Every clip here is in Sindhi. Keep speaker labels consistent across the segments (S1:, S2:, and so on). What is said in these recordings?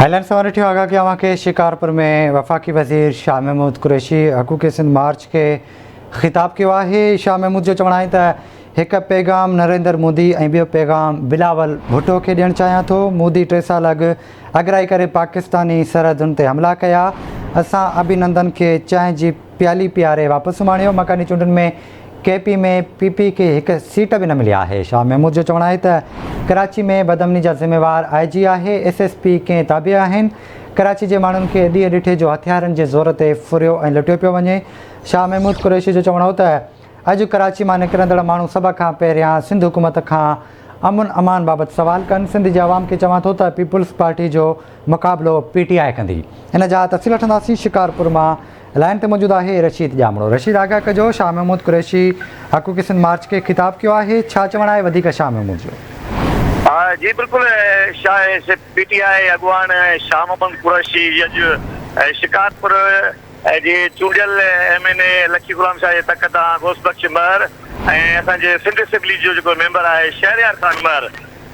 S1: هيلن سان ڏٺيو آگاهه ڪيو اوهان کي شڪارپور ۾ وفاقي وزير شاهه محمود قريشي حقوق سنڌ مارچ کي خطاب ڪيو آهي شاهه محمود جو چوڻ آهي ته هڪ پيغام نريندر مودي ۽ ٻيو پيغام بلاول ڀٽو کي ڏيڻ چاهيان ٿو مودي ٽي سال اڳ اڳرائي ڪري پاڪستاني سرحدن تي حملا ڪيا اسان اڀينندن کي چانهه جي پيالي پياري واپس اماڻيو مڪاني چونڊن ۾ ڪي پي ۾ پي پي کي هڪ سيٽ به نه ملي آهي. شاهه محمود جو چوڻ آهي ته ڪراچي ۾ بدامني جا ذميوار آء جي آهي، ايس ايس پي ڪنهن تابع آهن، ڪراچي جي ماڻهن کي ڏينهن ڏٺي جو هٿيارن جي زور تي ڦريو ۽ لٽيو پيو وڃي. شاهه محمود قريشي جو چوڻ هو ته اڄ ڪراچي مان نڪرندڙ ماڻهو سڀ کان پهريان سنڌ حڪومت کان امن امان بابت سوال ڪن، سنڌ جي عوام کي چوان ٿو ته پيپلز پارٽي جو مقابلو پي ٽي آء ڪندي. ان جا تفصيل وٺنداسين شڪارپور مان لائين تي موجود آهي رشيد ڄامڙو. رشيد آگاهه ڪجو شاهه محمود قريشي حقوق سنڌ مارچ کي خطاب ڪيو آهي ڇا چوڻ آهي وڌيڪ شاهه محمود جو.
S2: جي بلڪل شاهه پي ٽي آء اڳواڻ شاهه محمد قريشي اڄ شڪارپور جي چونڊيل M N A Lakki Ghulam Shah جي تڪ تان غوث بخش مهر ۽ اسان جي سنڌ اسيمبلي جو جيڪو ميمبر آهي شهريار خان مهر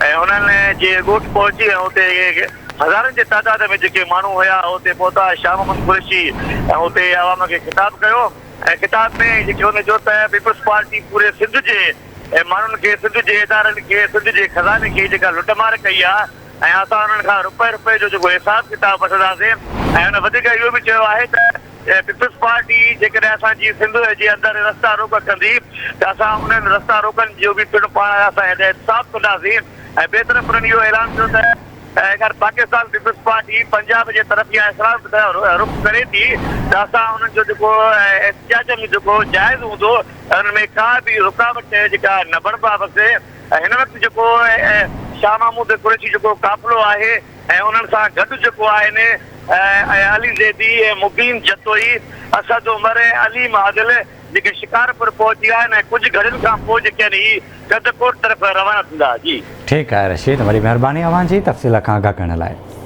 S2: ۽ انهن جي ڳوٺ پهچي ۽ اتي هزارن جي تعداد ۾ جيڪي ماڻهو هيا اتي پهتا شاهه محمد قريشي ۽ اتي عوام کي خطاب ڪيو ۽ خطاب ۾ جيڪي هن چيو ته پيپلز پارٽي پوري سنڌ جي ماڻهن کي سنڌ جي ادارن کي سنڌ جي خزاني کي جيڪا لٽ مار ڪئي آهي ۽ اسان انهن کان رپئي رپئي جو جيڪو حساب ڪتاب وٺنداسين ۽ هن وڌيڪ اهو به چيو آهي ته پيپلز پارٽي جيڪڏهن اسان جي سنڌ جي اندر رستا روڪ ڪندي ته اسان انهن رستا روڪن جو به پڻ پاڻ اسان احتساب ڪنداسين ۽ ٻئي طرف انهن اهو اعلان ڪيو ته اگر پاڪستان پيپلز پارٽي پنجاب جي طرف يا اسلام طرف رخ ڪري ٿي ته اسان انهن جو جيڪو احتجاجن جيڪو جائز هوندو ان ۾ ڪا به رڪاوٽ جيڪا نه بڻباسي ۽ هن وقت جيڪو شاهه محمود قريشي جيڪو قافلو آهي ۽ انهن سان گڏ جيڪو آهن ۽ علي زيدي ۽ مبين جتوئي، اسد عمر ۽ عليم عادل جيڪي شڪارپور پهچي ويا آهن ۽ ڪجهه گهڙين کان پوء جيڪي آهن هي ڪنڌڪوٽ طرف روانا ٿيندا. جي.
S1: ٺيڪ آهي رشيد وڏي مهرباني اوهان جي تفصيل کان آگاهه ڪرڻ لاء.